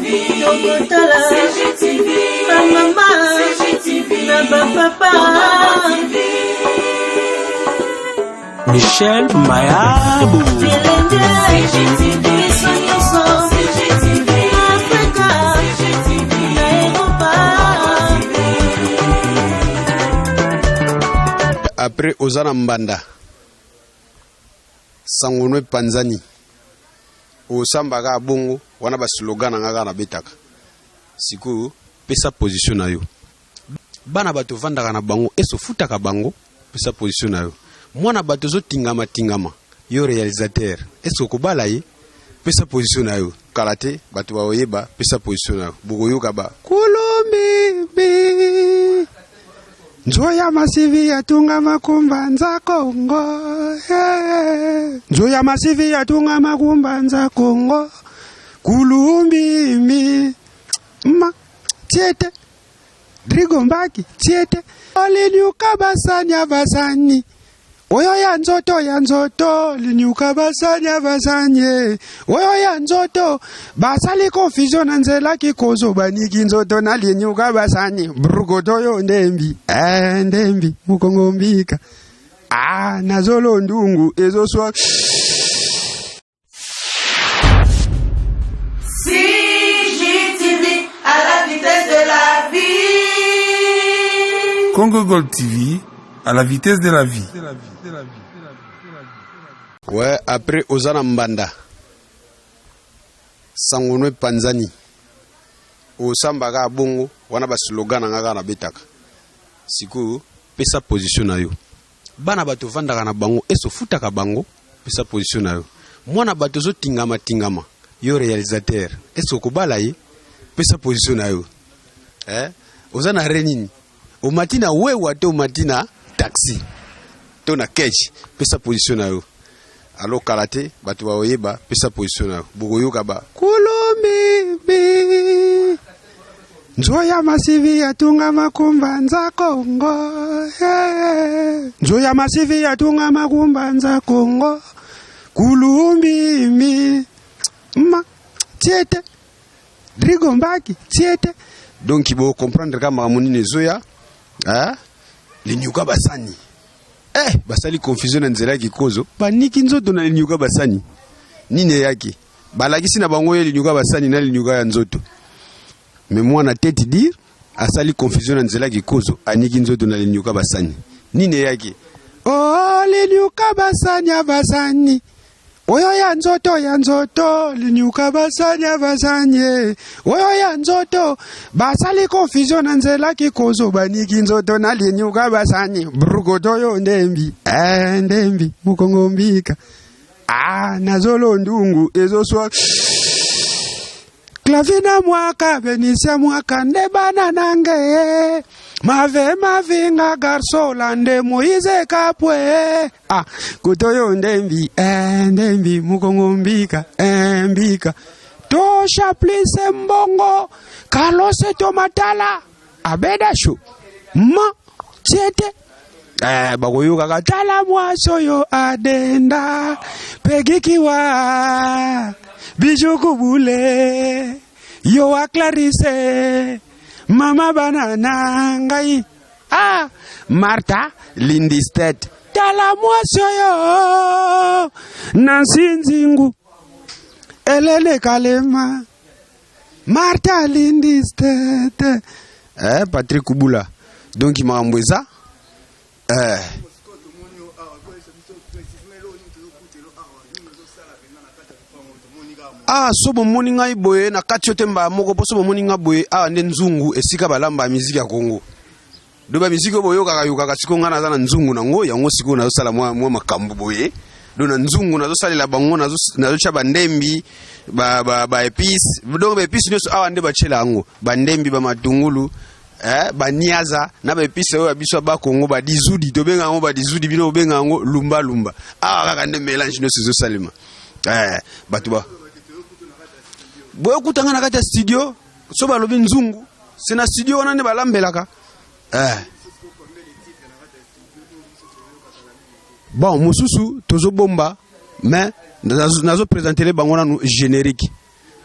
Tokotala bamama na bapapa. Michel Mayabu. Bilenge biso nyonso Afrika na Eropa. Après oza na mbanda sango no epanzani osamba kaka bongo wana ba slogan na nga kaka nabetaka sikoyo pesa position na yo bana bato ovandaka na bango ese ofutaka bango pesa position na yo mwana bato ozotingama tingama yo realisateur ese okobala ye pesa position na yo kala te bato bakoyeba pesa position na yo bokoyoka ba kulumbibi Nzoya masivi yatunga makumba nza Kongo eh. Nzoya masivi yatunga makumba nza Kongo Kulumbimi ma tiete Drigombaki tiete Olinyuka basanya basani Oyo ya nzoto ya nzoto linyuka basanya basanye oyo ya nzoto basali confusion na nzela kikozo baniki nzoto na linyuka basani brukoto yo ndembi eh, ndembi mukongo mbika ah, nazolo ndungu ezoswa CGTV à la vitesse de la vie. Congo Gold TV à la vitesse de la vie. Ouais, après oza na mbanda sango no epanzani osamba kaka bongo wana ba slogan na nga kaka nabetaka sikoyo pesa position na yo Bana bato ovandaka na bango est ofutaka bango? Pesa position na yo. Mwana bato ozo tingama tingama yo realisateur est okobala ye? Pesa position na yo. Eh? Oza na re nini? Omati na wewa to omati na taxi to na ketch? Pesa position na yo. Alo kala te bato bakoyeba pesa position na yo. Bokoyoka ba kulumbibi. Nzoya masivi yatunga makumba nza Kongo eh. Nzoya masivi yatunga makumba nza Kongo Kulumbimi ma tiete Drigombaki tiete Donc bo comprendre kama makambo nini ezoya eh? Linyuka basani eh, basali confusion na nzela ya kikozo baniki nzoto na linyuka basani nini eyaki Balakisi na bango ye linyuka basani na linyuka ya nzoto. Mais mwana tete dire asali confusion na nzela kikozo aniki nzoto na linyuka basani. Nini eyaki? Oh linyuka basani ya basani. Oyo ya nzoto ya nzoto linyuka basani ya basani. Eh. Oyo ya nzoto basali confusion na nzela kikozo baniki nzoto na linyuka basani. Brukoto yo ndembi. Eh ndembi mukongo mbika. Ah, nazolo ndungu ezoswa Clavina mwaka Benicia mwaka nde bana nange mave mavinga garsola nde Moise kapwe ah kutoyo ndembi eh, ndembi mukongo mbika eh, mbika tosha plise mbongo kalose tomatala abedasho ma tiete eh, bakoyokaka tala mwasi oyo adenda pegikiwa bijukubule yo wa clarise mama bana na ngai ah, marta lindistet tala mwasi oyo nansi nzingu elele kalema Martha Lindistet eh, Patrick Kubula donc makambo eza eh. Ah, so bomoni ngai boye na kati yo te mbala moko mpo so bomoni ngai boye awa nde nzungu esika balamba miziki ya Kongo do ba miziki oyo boyokaka yokaka sikoyo ngai naza na nzungu nango yango sikoyo nazosala mwa, mwa makambo boye do na nzungu nazosalela bango nazotya bandembi ba, ba, ba epice donc ba epice nyonso awa nde batyela yango bandembi bamatungulu eh, baniaza na baepice oyo ya biso ya bakongo badizudi tobenga yango badizudi bino bobenga yango lumbalumba awa kaka nde melange nyonso ezosalema eh, bato ba boyokutanga na kati ya studio so balobi nzungu se na studio wana nde balambelaka eh. Bon mosusu tozobomba mais nazo presentele bango nanu générique.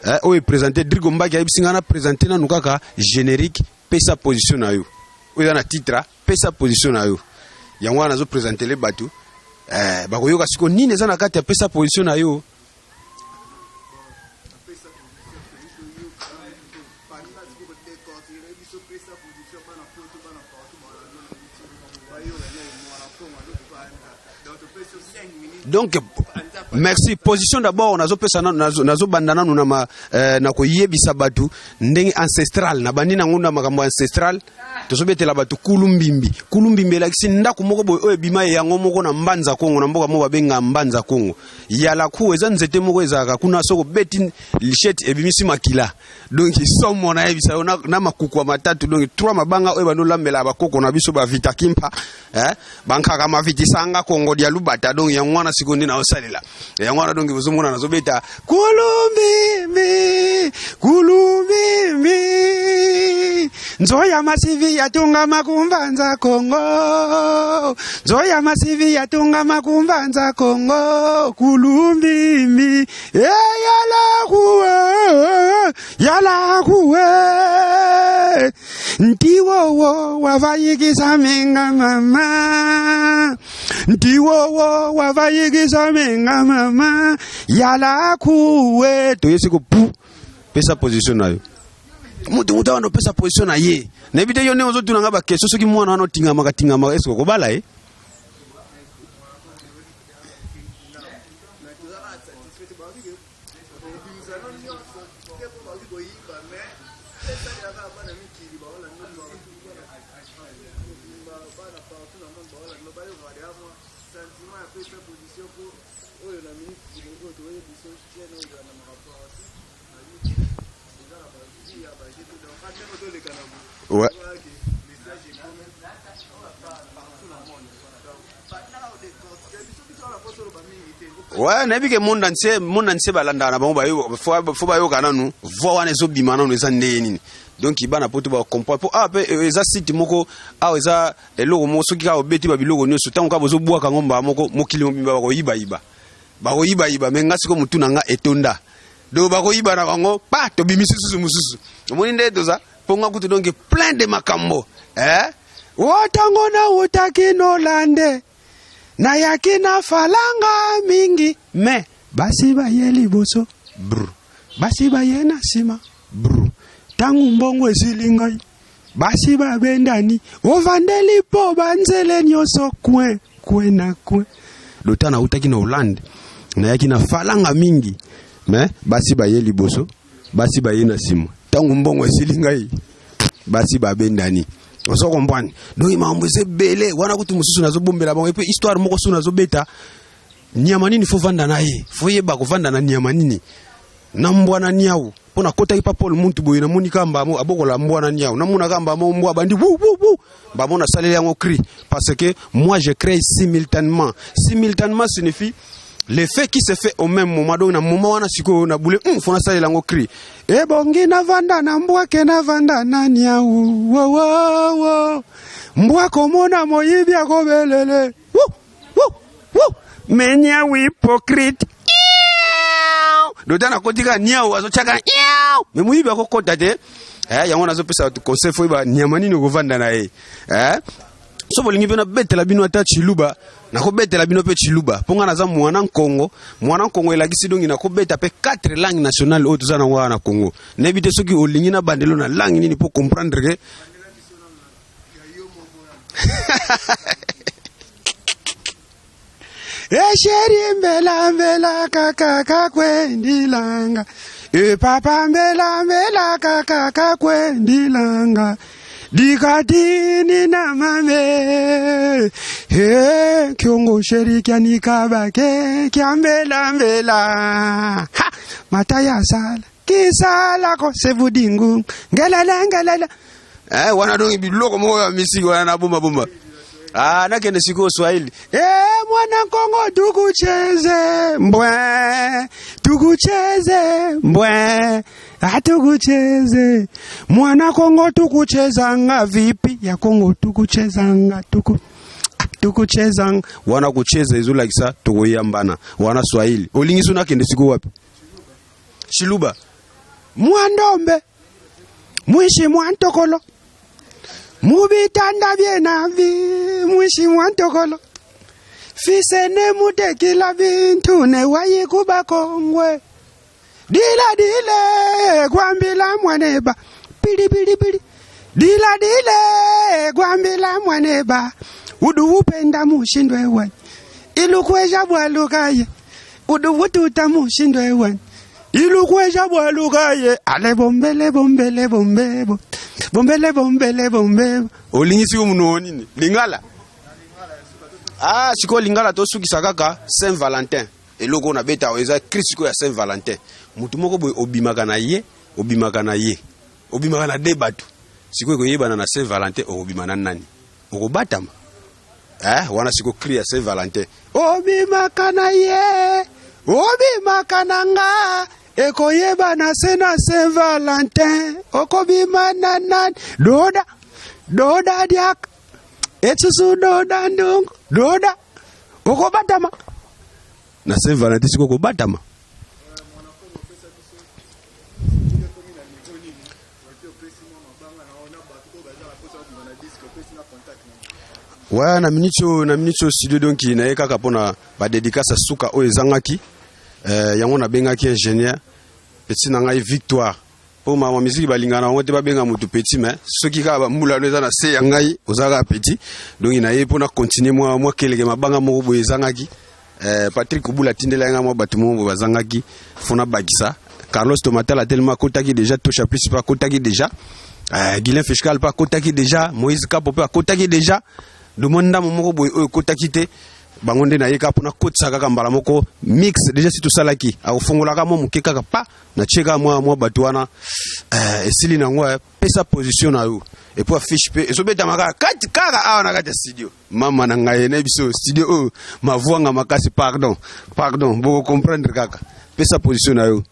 Eh, oyo epresente Drigo Mbaki ayebisi ngai na presente nanu kaka générique pesa position na yo oyo eza na titre pesa position na yo yango wana nazo presentele bato eh, bakoyoka sikoyo nini eza na kati ya pesa position na yo. Donc merci. Position d'abord nazopesa nanu, nazobanda nanu na, ma, eh, na koyebisa bato ndenge ancestral nabandi nango na makambo ancestral. Tozobetela bato kulu mbimbi. Kulu mbimbi elakisi ndako moko boye oyo ebima yango moko na Mbanza Kongo, na mboka moko babenga Mbanza Kongo. Yalaku eza nzete moko ezalaka kuna, soki obeti lichette ebimisi makila. Donc somo nayebisa yo na, na makuku ya matatu, donc trois mabanga oyo bando lambela bakoko na biso ba vita kimpa, eh, bankaka mavitisanga Kongo dia lubata. Donc yango wana sikoyo nde naosalela yango wana. Donc bozomona nazobeta kulumbimbi kulumbimbi nzoya masivi yatunga makumbanza Kongo, nzoya masivi yatunga makumbanza Kongo kulumbimbi eyalakuwe yalakuwe ntiwowo wavayikisa minga mama ntiwowo wavayikisa minga mama yalakuwe. Toyesi ko pu pesa position na yo. Mutu mutu awa opesa position na ye, nayebi te yo ndenge ozotuna nga baquestion. Soki mwana wana otingamaka tingamaka, eske okobala ye? Ouais. Ouais, nayebi ke monde entier, monde entier balandaka na bango, bayo fo bayoka nanu voix wana ezobima nanu eza ndenge nini. Donc bana poto bacomprendre po awa mpe eza site moko, awa eza eloko moko. Soki kaka obeti babiloko nyonso, ntango kaka bozobwaka yango mbala moko, mokili mobimba bakoyibayiba, bakoyibayiba. Me nga siko motu na nga etonda, donc bakoyiba na bango pa tobimisi susu mosusu. Omoni nde toza mpo nga kutu donc plein de makambo, eh? Wotango nawutaki Nolande, nayaki na falanga mingi, me basi baye liboso bru, basi baye na nsima bru. Ntango mbongo esili ngai, basi babendani, ovandeli mpo banzele nyonso coin coin na coin. Lota nautaki na Hollande, nayaki na falanga mingi, me basi baye liboso, basi baye na nsima. Ntango mbongo esili ngai, basi babendani. Ozo comprendre? Donc makambo eza ebele wana. Kutu mosusu nazobombela bango. Epe histoire moko so nazobeta nyama nini, fo vanda na ye, fo yeba kovanda na nyama nini, na mbwa na niau. Mpo nakotaki pa Paul muntu boye, namoni kaka mbamo abokola mbwa na niau, namona kaka mbamo mbwa bandi wu wu wu, mbamo nasaleli yango cri, parce que moi je crée simultanément. Simultanément signifie l'effet qui se fait au même moment. Donc na moment wana sikoyo na bule fo nasalela yango cri. Ebongi navanda na mbwa ke navanda na niau. Wo, wo, wo. Mbwa komona moyibi akobelele wu, wu, wu. Me niau hypocrite dota nakoti kaka niau azotyaka niau, me moyibi akokɔta te. Eh, yango nazopesa bato conseil, fo oyeba nyama nini okovanda na ye. Eh? So bolingi mpe nabetela bino ata chiluba, nakobetela bino mpe chiluba, mpo nga naza mwana Nkongo. Mwana Nkongo elakisi dongi nakobeta mpe 4 langue nationale oyo toza nango awa na Congo. Nayebi te soki olingi na bandelo na langue nini mpo comprendre ke Esheri mbela mbela kaka kakwendilanga, e papa mbela mbela kaka kakwendilanga dikatini na mame e kyongo sheri kyanikabake kyambela mbela ha mataya sala kisala ko sevudingu ngelele ngelele. Eh, wana donc biloko moko ya misiki wana na bomba bomba. Ah, nakende sikoyo Swahili. Eh, mwana Kongo tukucheze mbwe, tukucheze mbwe, atukucheze mwana Kongo tukuchezanga vipi ya Kongo tukuchezanga tuku tukuchezanga wana kucheza ezolakisa tokoyambana. Wana Swahili. Olingi so nakende sikoyo wapi? Chiluba. Mwa ndombe mwishi mwa ntokolo mubitanda byenavi mwishi mwa ntokolo fisene mutekila bintu ne wayikuba kongwe dila dile kwambila mwaneba pilipilipili dila dile kwambila mwaneba udu upenda mushindwe wani ilukweja bwalukaye udu ututa mushindwe wani ilukweja bwalukaye ale bombele bombele bombebo bombele bombele bombebo olingi siko muno nini lingala ah sikoyo lingala tosukisa kaka Saint Valentin eloko oyo nabeta eza cri sikoyo ya Saint Valentin motu moko boye obimaka na ye obimaka na ye obimaka na de bato sikoyo ekoyebana na Saint Valentin okobima na nani okobatama eh, wana sikoyo cri ya Saint Valentin obimaka na ye obimaka na nga ekoyebana se na Saint Valentin okobima na nani doda doda diaka etsusu doda ndungu doda okobatama na Saint Valentin sikoyo okobatama. Ouais, na minute oyo na minute oyo studio donc naye kaka mpona badédicace ya suka oyo ezangaki eh, yango nabengaki ingénieur petit na ngai Victoire mpo mama miziki balingana yango te babenga motu petit mais soki kaka bambula no eza na se ya ngai oza kaka petit donc naye mpona continuer mwa mwa keleke mabanga moko boye ezangaki eh, Patrick Kubula atindelaki ngai mwa bato moko boye bazangaki fo nabakisa Carlos Tomatala tellement akotaki déjà Tosha Plus mpe akotaki déjà eh, Guilain Fiscal mpe akotaki déjà Moïse Kapo mpe akotaki déjà domwa ndambo moko boye oyo ekotaki te bango nde naye kaka mpona kotisa kaka mbala moko mix déjà si tosalaki akofungolaka mwa moke kaka pa natie kaka mwa mwa bato wana eh, esili nango eh, pesa position na yo et puis affiche mpe ezobetama kaka kati kaka awa na kati ya studio mama na ngai na biso studio oyo mavwanga makasi pardon pardon bokocomprendre kaka pesa position na yo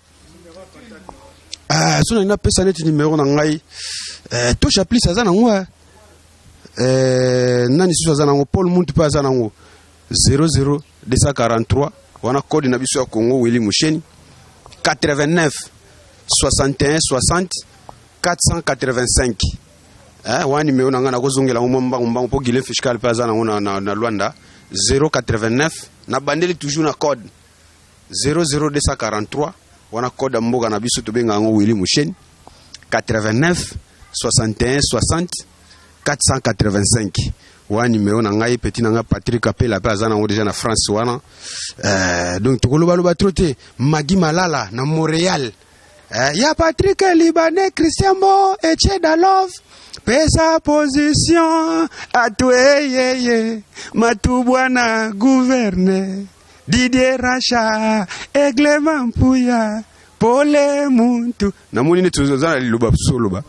ah, so nalingi napesa neti numero na ngai eh, tosha plus aza nango eh. Eh, nani susu aza nango Paul Muntu mpe aza nango 00 243 wana code na biso ya Congo Willy Musheni 89 61 60 485 eh, wana nimero na ngai nakozongela yango mwa mbangu mbangu mpo Guilain Fiscal mpe aza nango na, na, na Luanda 089 nabandeli toujours na code 00243 wana code ya mboka na biso tobenga yango Willy Musheni 89 61 60 485 wana nimero na ngai petit na ngai Patrick Apela mpe aza nango deja na France wana eh, donc tokolobaloba trop te Magi Malala na Montréal eh, ya Patrick Libanais Christian Bo Eche Dalove pesa position atweyeye matubwana gouverneur Didier Racha Aigle Mampuya Pole Muntu namoni neti oza na liloba soloba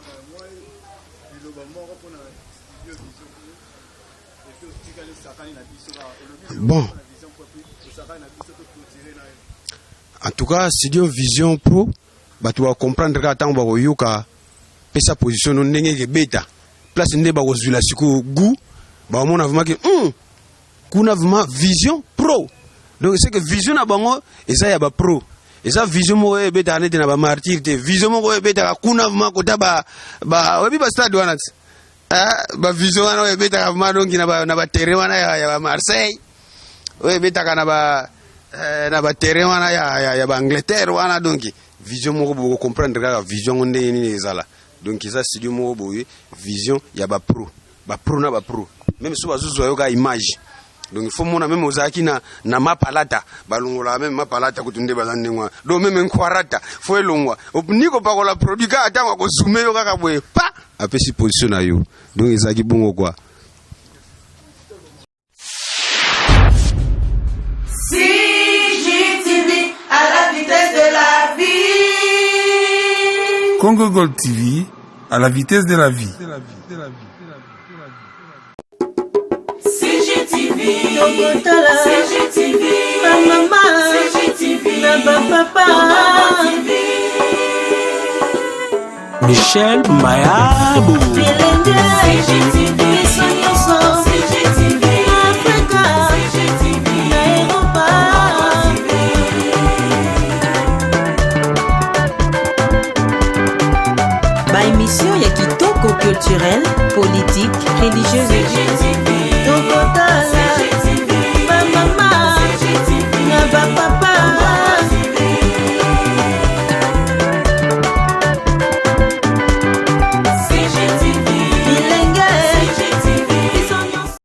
bon en tout cas studio Vision Pro bato bacomprendre kaka ntango bakoyoka pesa position no ndenge ekebeta place nde bakozwila sikoyo goût bakomona vraiment ke kuna vraiment Vision Pro donc c'est que vision na bango eza ya bapro eza vision moko oyo ebetaka neti na bamartyr te vision moko oyo ebetaka kuna vraiment kota ba oyebi bastade wana ti bavision wana oyo ebetaka vraiment donc na baterrain wana ya bamarseille oyo ebetaka na ba na baterrain wana ya baangleterre wana donc vision moko bokocomprendre kaka vision yango ndenge nini ezala donc eza studio moko boye vision ya bapro bapro na bapro même so bazozwa yo kaka image donc il faut mona même ozalaki na mapalata balongolaka même mapalata kutu nde baza ndenge wana donc même nkwarata fo elongwa ni kopakola produit kaka ntango akozume yo kaka boye pa apesi position na yo donc ezalaki bongo quoi. CGTV à la vitesse de la vie. Congo Gold TV à la vitesse de la vie. CGTV, Tokotala. CGTV, bamama CGTV, na bapapa TV. Michel Mayabo. Bilenge CGTV, biso nyonso CGTV, Afrika CGTV, na Eropa. Culturelle, politique, religieuse.